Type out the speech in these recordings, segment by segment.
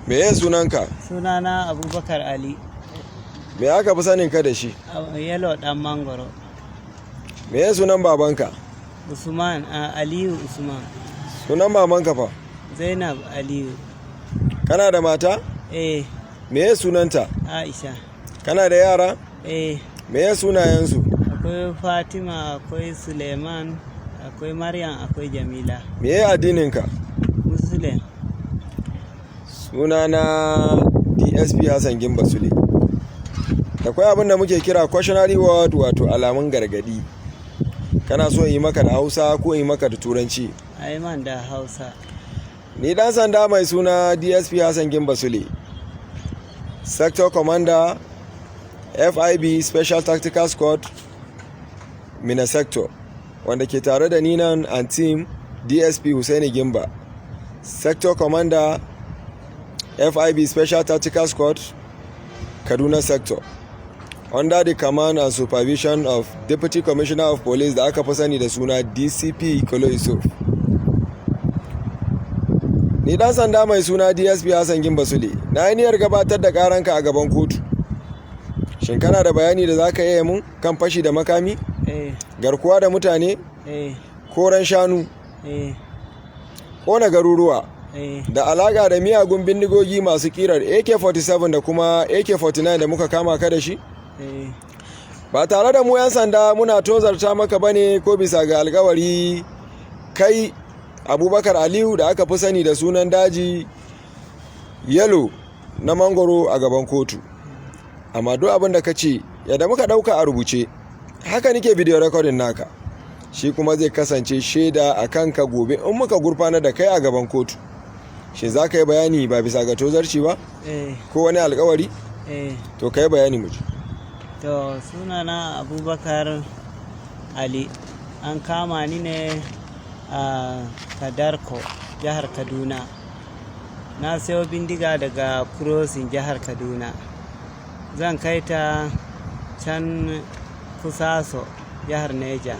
Me ya sunanka? Sunana Abubakar Ali. Me aka fi sanin ka da shi? Yalo Dan Mangoro. Me ya sunan babanka? Usman, Aliyu Usman. Sunan mamanka fa? Zainab Aliyu. Kana da mata? Eh. Me ya sunanta? Aisha. Kana da yara? Eh. Me ya sunayensu? Akwai Fatima, akwai Suleiman, akwai Maryam, akwai Jamila. Me ya addininka? Muslim. Sunana DSP Hassan Gimba Sule. Da kwai abin da muke kira cautionary word, wato alamun gargadi. Kana so in yi maka da Hausa ko in yi maka da Turanci? Aiman da Hausa. Ni dan sanda mai suna DSP Hassan Gimba Sule, Sector Commander, FIB Special Tactical Squad, Minna Sector, wanda ke tare da ni nan and team DSP Hussaini Gimba, Sector Commander, FIB Special Tactical Squad, Kaduna Sector, under the command and supervision of Deputy Commissioner of Police da aka fi sani da suna DCP Kolo Yusuf. Ni dan sanda mai suna DSP Hassan Gimba Sule, na yi niyyar gabatar da karanka a gaban kotu. Shin kana da bayani da za ka iya mun kan fashi da makami, Eh. garkuwa da mutane, Eh. koran shanu, Eh. kona garuruwa, Eh. da alaka da miyagun bindigogi masu kirar AK-47 da kuma AK-49 da muka kama ka da shi? Eh. Ba tare da mu 'yan sanda muna tozarta maka bane ko bisa ga alkawari, kai Abubakar Aliyu da aka fi sani da sunan daji Yalo na Mangoro a gaban kotu. Amma duk abin da ka ce, yadda muka dauka a rubuce haka nike video recording naka, shi kuma zai kasance shaida a kanka gobe in muka gurfanar da kai a gaban kotu. Shin za ka yi bayani ba bisa ga tozarci ba Eh. ko wani alkawari? Eh. To, ka yi bayani mu ji. To, sunana Abubakar Ali. An kama ni ne a Kadarko, jihar Kaduna. Na sayo bindiga daga Crossing, jihar Kaduna. Zan kai ta can Kusaso, jihar Neja,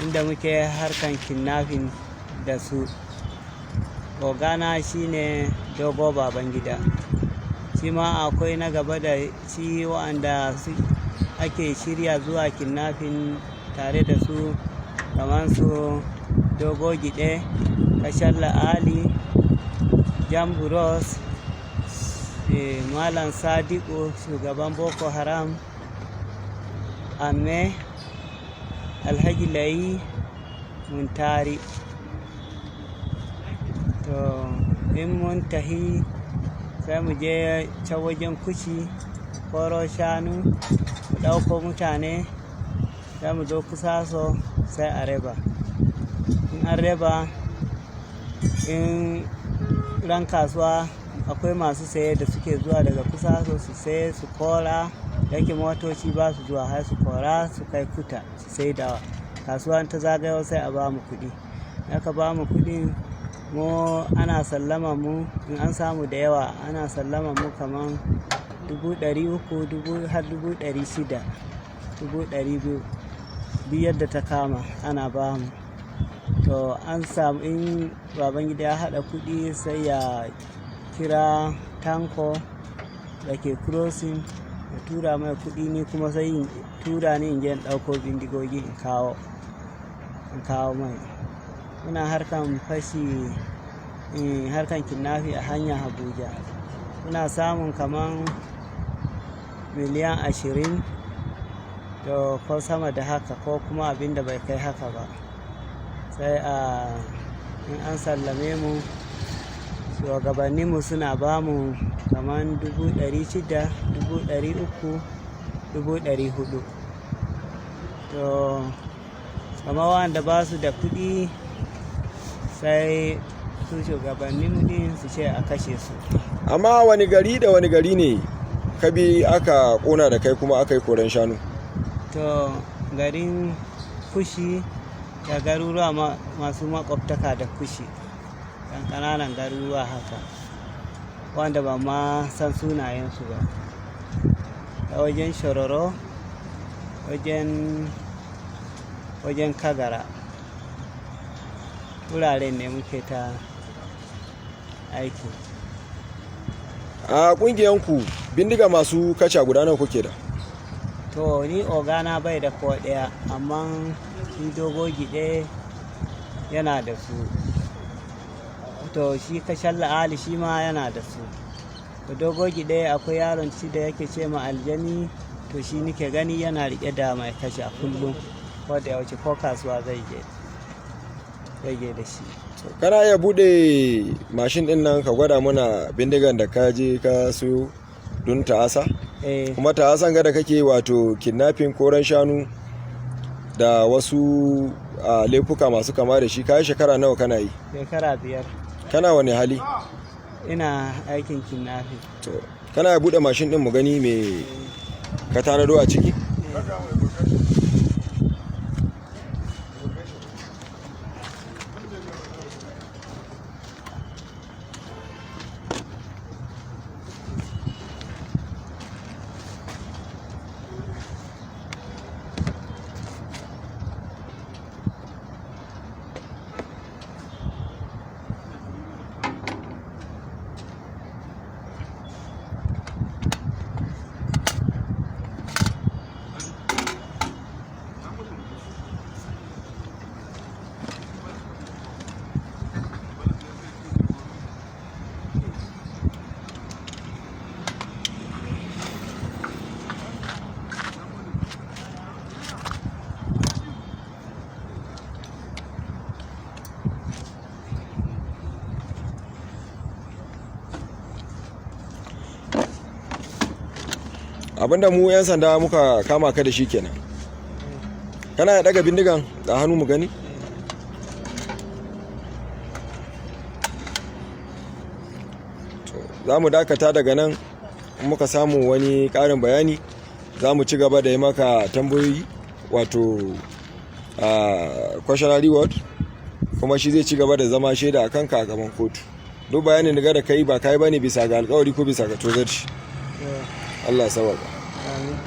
inda muke harkan kidnapping da su. Ogana shine Dogo Babangida. Shi ma akwai na gaba da shi wa'anda su ake shirya zuwa kidnapping tare da su, kamar su Dogo Gide, Kashalla Ali, Jamburos, Malam Sadiku shugaban Boko Haram, Ame, Alhaji Layi, Muntari. To, in mun tahi sai mu je can wajen Kushi, koro shanu, mu ɗauko mutane, sai mu zo Kusaso, sai a raba. In an raba, in ran kasuwa akwai masu saye da suke zuwa daga Kusaso su saye su kora, yake motoci ba su zuwa har su kora su kai Kuta su saidawa. Kasuwa ta zagayo sai a ba mu kuɗi. In aka ba mu kuɗin, mu ana sallama mu, in an samu da yawa ana sallama mu kaman 300,000, dubu har 600,000, 200,000, duk yadda ta kama ana ba mu. To, an samu in Babangida ya haɗa kuɗi sai ya kira Tanko da ke Crossing ya tura mai kuɗi, ni kuma sai in tura ni in je in ɗauko bindigogi in kawo mai. Muna harkan fashi, harkan kidnapping a hanyar Abuja. Muna samun kaman miliyan 20 to ko sama da haka ko kuma abin da bai kai haka ba. Sai a in an sallame mu, shugabanninmu suna ba mu kaman 600,000, 300,000, 400,000. To, kamar wa'anda ba su da kuɗi sai su shugabanninmu ɗin su ce a kashe su. Amma wani gari da wani gari ne ka bi aka kona da kai kuma aka yi koren shanu? To, garin Kushi da garuruwa masu maƙwabtaka da Kushi, ɗan ƙananan garuruwa haka wanda ba ma san sunayensu ba. Da wajen Shiroro, wajen Kagara. Wuraren ne muke ta aiki. A kungiyanku, bindiga masu kaca guda nawa kuke da? To, ni ogana bai da ko ɗaya, amma shi Dogo Gide yana da su. To, shi Kashalla Ali shi ma yana da su. To, Dogo Gide akwai yaron shi da yake ce ma Aljani. To, shi nike gani yana rike da mai kashe a kullum, ko da yaushe, ko kasuwa zai je da shi. Kana iya bude mashin din nan ka gwada mana bindigan da ka je ka siyo don ta'asa? Eh. Kuma ta'asan ga da kake, wato kidnapping, koran shanu da wasu laifuka masu kama da shi, kayi shekara nawa kana yi? Shekara 5. Kana wani hali? Ina aikin kidnapping. To, kana iya bude mashin din mu gani me ka tanado a ciki? Abinda mu 'yan sanda muka kama ka da shi kenan. Kana ya daga bindigan da hannu mu gani? To, za mu dakata daga nan. In muka samu wani ƙarin bayani, za mu ci gaba da yi maka tambayoyi, wato questionary word, kuma shi zai ci gaba da zama shaida a kanka a gaban kotu. Duk bayanin da kai ba kai bane bisa ga alkawari ko bisa ga tozarci. To. Allah ya sawaka. Amin.